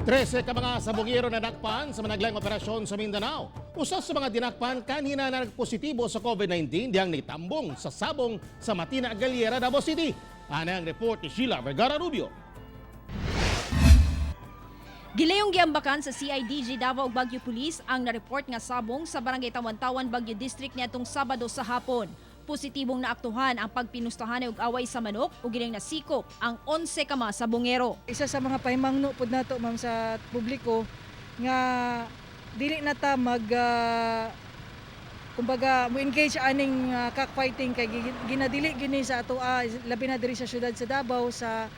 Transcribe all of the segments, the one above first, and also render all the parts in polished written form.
13 ka mga sabungero nadakpan sa managlayong operasyon sa Mindanao. Usa sa mga dinakpan kanhina na nagpositibo sa COVID-19 dihang nitambong sa sabong sa Matina, Galiera, Davao City. Ana ang report ni Sheila Vergara Rubio. Gilayong giambakan sa CIDG Davao ug Baguio Police ang na-report nga sabong sa Barangay Tawantawan, Baguio District niadtong Sabado sa hapon. Positibong naaktuhan ang pagpinustahan og away sa manok ug gilang nasikop ang 11 ka mga sabongero. Isa sa mga pahimangno pod nato, ma'am, sa publiko nga dili na ta mag kumbaga mo engage aning cockfighting kay ginadili gini sa ato, labi na diri sa syudad sa Davao sa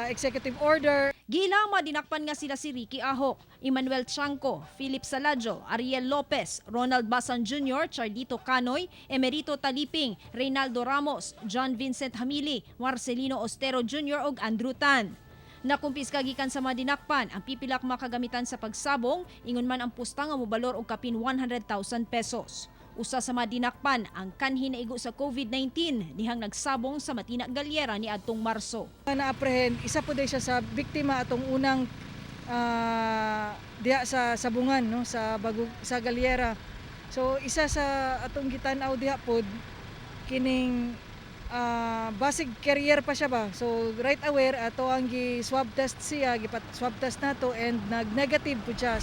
executive order. Gila mga dinakpan nga sila si Ricky Ahok, Emmanuel Chanco, Philip Salajo, Ariel Lopez, Ronald Basan Jr., Chardito Canoy, Emerito Taliping, Reynaldo Ramos, John Vincent Hamili, Marcelino Ostero Jr. ug Andrew Tan. Nakumpiska gikan sa mga dinakpan ang pipilak makagamitan sa pagsabong, ingon man ang pusta nga mobalor og kapin 100,000 pesos. Usa sa mga dinakpan ang kanhi naigo sa COVID-19 dihang nagsabong sa Matina Galiera niadtong Marso. Na-apprehend, isa po siya sa biktima atong unang diha sa sabungan, no, sa Bagu, sa Galiera. So isa sa atong gitan-aw diha pod kining basig carrier pa siya ba. So right away ato ang gi swab test siya, gipat swab test nato and nag-negative po siya.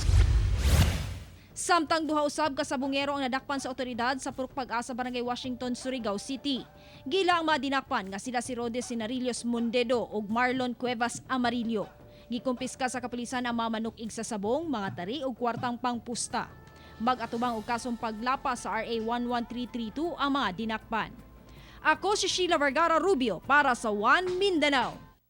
Samtang duha usab ka sabungero ang nadakpan sa otoridad sa Purok Pag-asa, Barangay Washington, Surigao City. Gila ang mga dinakpan nga sila si Rodes Sinarillos Mundedo ug Marlon Cuevas Amarillo. Gikumpiska sa kapulisan ang mga manok sa sabong, mga tari ug kwartang pangpusta. Mag-atubang og kasong paglapas sa RA 11332 ang mga dinakpan. Ako si Sheila Vergara Rubio para sa One Mindanao.